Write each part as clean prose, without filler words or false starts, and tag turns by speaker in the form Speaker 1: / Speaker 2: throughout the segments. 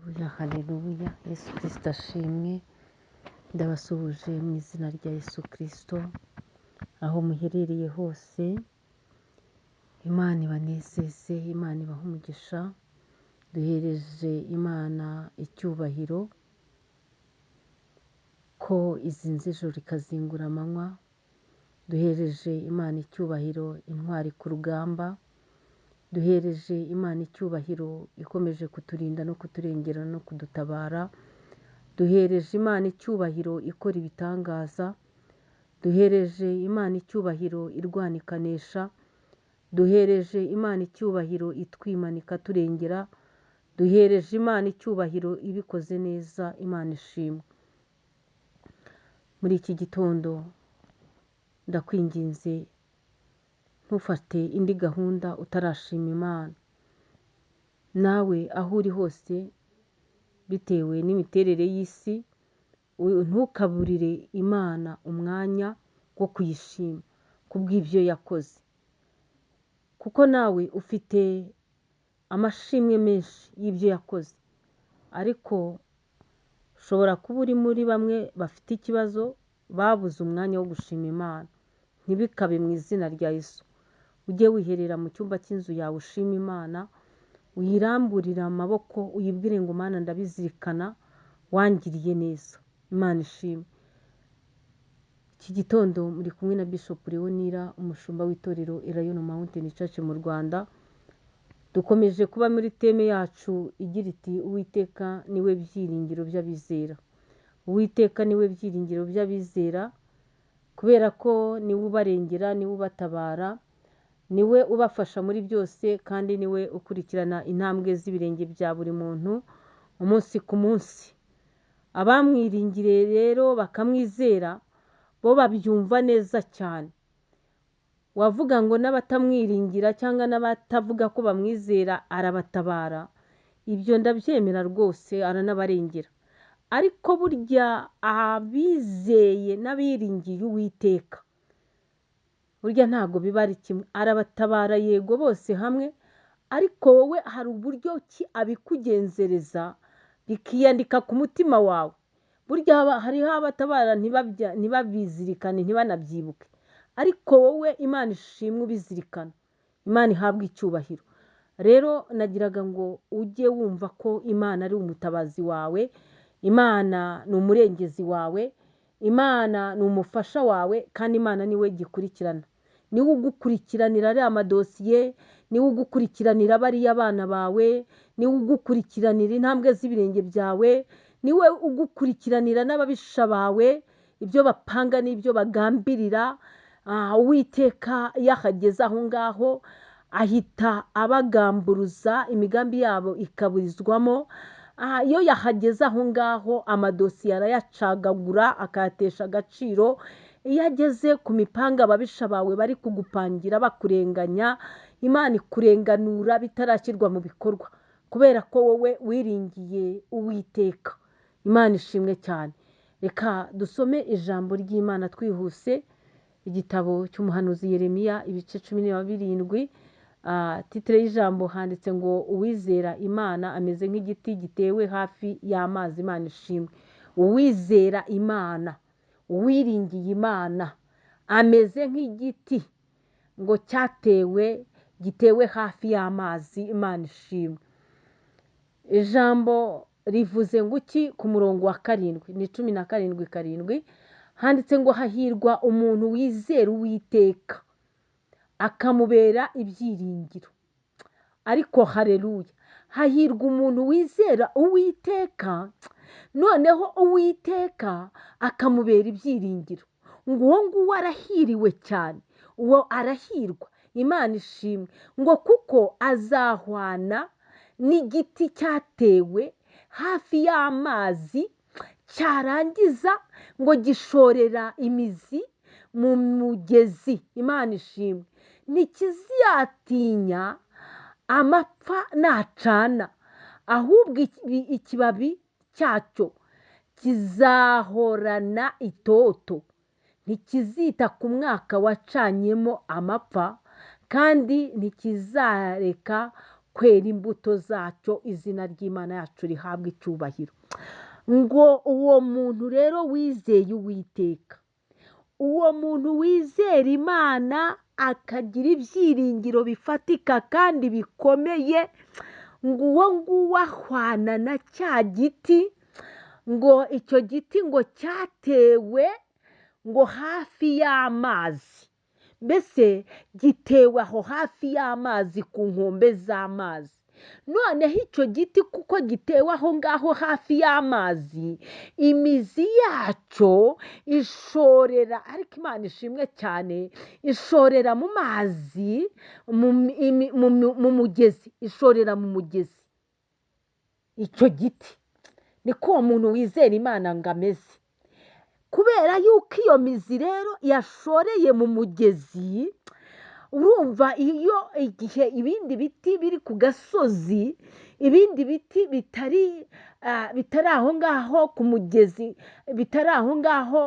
Speaker 1: Haleluya, haleluya, Yesu Kristo ashimwe. Ndabasuhuje mu izina rya Yesu Kristo, aho muherereye hose. Imana ibanezeze, Imana ibahe umugisha. Duhereje Imana icyubahiro ko izinze ijoro ikazingura amanywa. Duhereje Imana icyubahiro, intwari ku rugamba. Duhereje Imana icyubahiro ikomeje kuturinda no kuturengera no kudutabara. Duhereje Imana icyubahiro ikora ibitangaza. Duhereje Imana icyubahiro irwana ikanesha. Duhereje Imana icyubahiro itwimana ikaturengera. Duhereje Imana icyubahiro ibikoze neza. Imana ishimwe. Muri iki gitondo ndakwinginze, ntufate indi gahunda utarashima Imana. Nawe aho uri hose, bitewe n'imiterere y'isi, ntukaburire Imana umwanya wo kuyishima kubw'ibyo yakoze, kuko nawe ufite amashimwe menshi y'ibyo yakoze. Ariko ushobora kuba uri muri bamwe bafite ikibazo, babuze umwanya wo gushima Imana. Ntibikabe mu izina rya Yesu. Ujye wiherera mu cyumba cy'inzu yawe ushima Imana, uyiramburire amaboko, uyibwire ngo Mana ndabizirikana, wangiriye neza. Imana ishimwe. Iki gitondo muri kumwe na Bishop Leonira, umushumba w'itorero Elayono Mountain Church mu Rwanda. Dukomeje kuba muri teme yacu igira iti Uwiteka niwe byiringiro by'abizera. Uwiteka niwe byiringiro by'abizera, kubera ko niwe ubarengera, niwe ubatabara, niwe ubafasha muri byose, kandi niwe ukurikirana intambwe z'ibirenge bya buri muntu umunsi ku munsi. Abamwiringiriye rero bakamwizera, bo babyumva neza cyane. Wavuga ngo n'abatamwiringira cyangwa n'abatavuga ko bamwizera arabatabara, ibyo ndabyemera rwose, aranabarengera. Ariko burya abizeye n'abiringiye Uwiteka, burya ntabwo biba ari kimwe. Arabatabara yego bose hamwe, ariko wowe hari uburyo ki abikugenzereza bikiyandika ku mutima wawe. Burya hariho abatabara ntibabizirikane, ntibanabyibuke, ariko wowe Imana ishimwe ubizirikana. Imana ihabwe icyubahiro. Rero nagiraga ngo ujye wumva ko Imana ari umutabazi wawe, Imana ni umurengezi wawe, Imana ni umufasha wawe, kandi Imana niwe gikurikirana. Niwe ugukurikiranira ariya madosiye, niwe ugukurikiranira bariya bana bawe, niwe ugukurikiranira intambwe z'ibirenge byawe, niwe ugukurikiranira n'ababisha bawe, ibyo bapanga n'ibyo bagambirira. Uwiteka iyo ahageze aho ngaho ahita abagamburuza, imigambi yabo ikaburizwamo. Iyo yahageze aho ngaho amadosiye arayacagagura akayatesha agaciro. Iyo ageze ku mipanga ababisha bawe bari kugupangira bakurenganya, Imana ikurenganura bitarashyirwa mu bikorwa, kubera ko wowe wiringiye Uwiteka. Imana ishimwe cyane. Reka dusome ijambo ry'Imana twihuse, igitabo cy'umuhanuzi Yeremiya ibice 17. Titire y'ijambo handitse ngo uwizera Imana ameze nk'igiti gitewe hafi y'amazi. Imana ishimwe. Uwizera Imana, uwiringiye Imana ameze nk'igiti ngo cyatewe, gitewe hafi y'amazi. Imana ishimwe. Ijambo rivuze ngo iki ku murongo wa 7, ni 17:7, handitse ngo hahirwa umuntu wizera Uwiteka akamubera ibyiringiro. Ariko haleluya, hahirwa umuntu wizera Uwiteka, noneho Uwiteka akamubera ibyiringiro. Ngo uwo nguwo arahiriwe cyane, uwo arahirwa. Imana ishimwe. Ngo kuko azahwana n'igiti cyatewe hafi y'amazi, cyarangiza ngo gishorera imizi mu mugezi. Imana ishimwe. Ntikizatinya amapfa nacana, ahubwo ikibabi cyacyo kizahorana itoto. Ntikizita ku mwaka wacanyemo amapfa, kandi ntikizareka kwera imbuto zacyo. Izina ry'Imana yacu rihabwa icyubahiro. Ngo uwo muntu rero wizeye Uwiteka, uwo muntu wizera Imana akagira ibyiringiro bifatika kandi bikomeye, ngo uwo nguwo ahwana na cya giti, ngo icyo giti ngo cyatewe ngo hafi y'amazi, mbese gitewe aho hafi y'amazi, ku nkombe z'amazi. Noneho icyo giti kuko gitewe aho ngaho hafi y'amazi, imizi yacyo ishorera, ariko Imana ishimwe cyane, ishorera mu mazi, mu mugezi, ishorera mu mugezi. Icyo giti niko uwo muntu wizera Imana ngo ameze. Kubera yuko iyo mizi rero yashoreye mu mugezi, urumva iyo igihe ibindi biti biri ku gasozi, ibindi biti bitari aho ngaho ku mugezi, bitari aho ngaho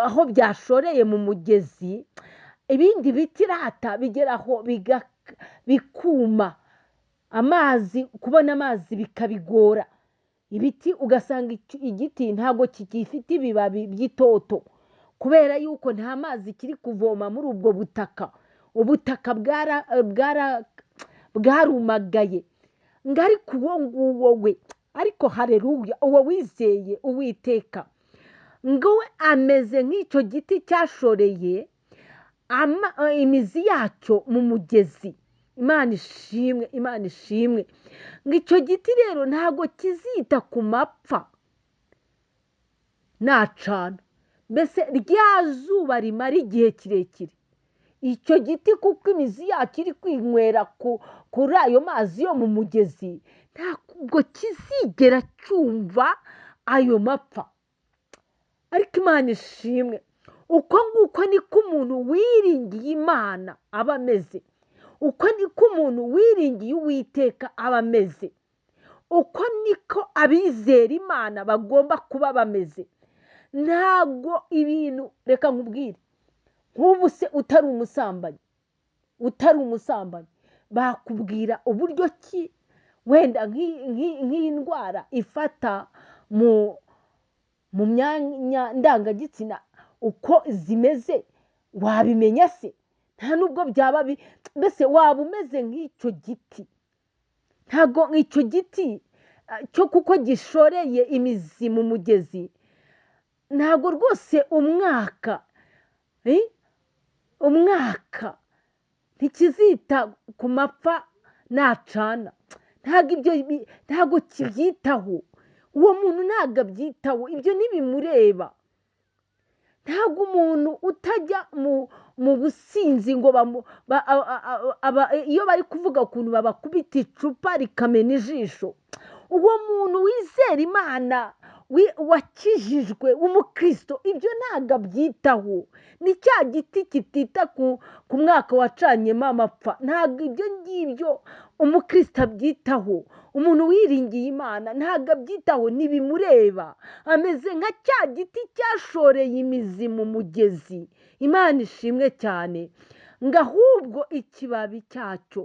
Speaker 1: aho byashoreye mu mugezi, ibindi biti rata bigeraho bikuma, amazi, kubona amazi bikabigora. Ibiti ugasanga igiti ntabwo kigifite ibibabi by'itoto, kubera yuko nta mazi kiri kuvoma muri ubwo butaka. Ubutaka bwarumagaye. Ngo ariko uwo nguwo we, ariko haleluya, uwo wizeye Uwiteka, ngo we ameze nk'icyo giti cyashoreye imizi yacyo mu mugezi. Imana ishimwe, Imana ishimwe. Ngo icyo giti rero ntabwo kizita ku mapfa nacana, mbese rya zuba rimara igihe kirekire, icyo giti kuko imizi yacyo iri kwinywera kuri ayo mazi yo mu mugezi, ntabwo kizigera cyumva ayo mapfa. Ariko Imana ishimwe, uko nguko niko umuntu wiringiye Imana aba ameze, uko niko umuntu wiringiye Uwiteka aba ameze, uko niko abizera Imana bagomba kuba bameze. Ntabwo ibintu, reka nkubwire, nk'ubu se utari umusambanyi, bakubwira uburyo ki wenda nk'iyi ndwara ifata mu myanya ndangagitsina uko zimeze, wabimenya se? Nta nubwo byaba mbese waba umeze nk'icyo giti. Ntabwo icyo giti cyo kuko gishoreye imizi mu mugezi, ntabwo rwose umwaka ntikizita ku mapfa nacana, ntabwo ibyo ntabwo kibyitaho. Uwo muntu ntabwo abyitaho, ibyo ntibimureba. Ntabwo umuntu utajya mu businzi ngo iyo bari kuvuga ukuntu babakubita icupa rikamena ijisho, uwo muntu wizera Imana wakijijwe w'umukristo, ibyo ntabwo abyitaho. Ni cya giti kitita ku mwaka wacanyemo amapfa, ntabwo ibyo ngibyo umukristo abyitaho. Umuntu wiringiye Imana ntabwo abyitaho, ntibimureba. Ameze nka cya giti cyashoreye imizi mu mugezi. Imana ishimwe cyane. Ngo ahubwo ikibabi cyacyo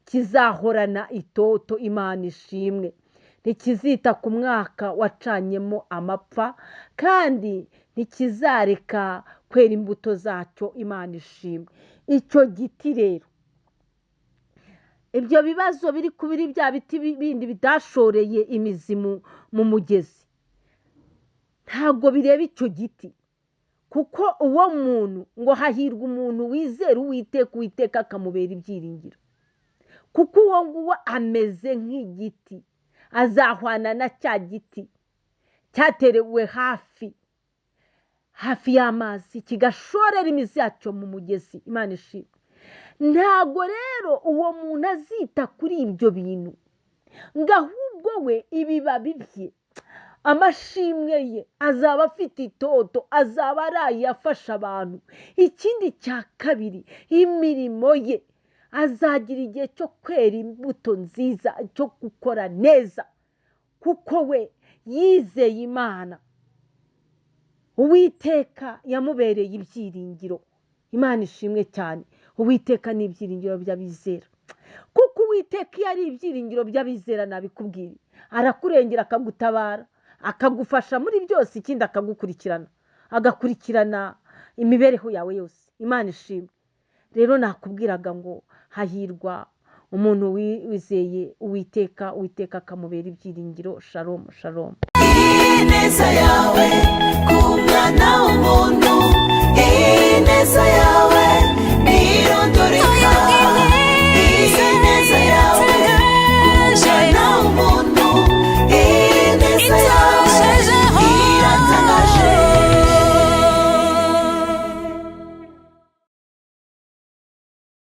Speaker 1: kizahorana itoto. Imana ishimwe. Ntikizita ku mwaka wacanyemo amapfa, kandi ntikizareka kwera imbuto zacyo. Imana ishimwe. Icyo giti rero, ibyo bibazo biri kubiri bya biti bindi bidashoreye imizi mu mugezi, ntabwo bireba icyo giti, kuko uwo muntu ngo hahirwa umuntu wizera Uwiteka, Uwiteka akamubera ibyiringiro, kuko uwo nguwo ameze nk'igiti, azahwana na cya giti cyaterewe hafi y'amazi, kigashorera imizi yacyo mu mugezi. Imana ishimwe. Ntabwo rero uwo muntu azita kuri ibyo bintu, ngo ahubwo we ibibabi bye, amashimwe ye azaba afite itoto, azaba araye afasha abantu. Ikindi cya kabiri, imirimo ye azagira igihe cyo kwera imbuto nziza, cyo gukora neza, kuko we yizeye Imana. Uwiteka yamubereye ibyiringiro. Imana ishimwe cyane. Uwiteka ni ibyiringiro by'abizera. Kuko Uwiteka iyo ari ibyiringiro by'abizera, nabikubwiye, arakurengera, akagutabara, akagufasha muri byose, ikindi akagukurikirana, agakurikirana imibereho yawe yose. Imana ishimwe. Rero nakubwiraga ngo hahirwa umuntu wizeye Uwiteka, Uwiteka akamubera ibyiringiro. Shalom, shalom.
Speaker 2: Ineza yawe.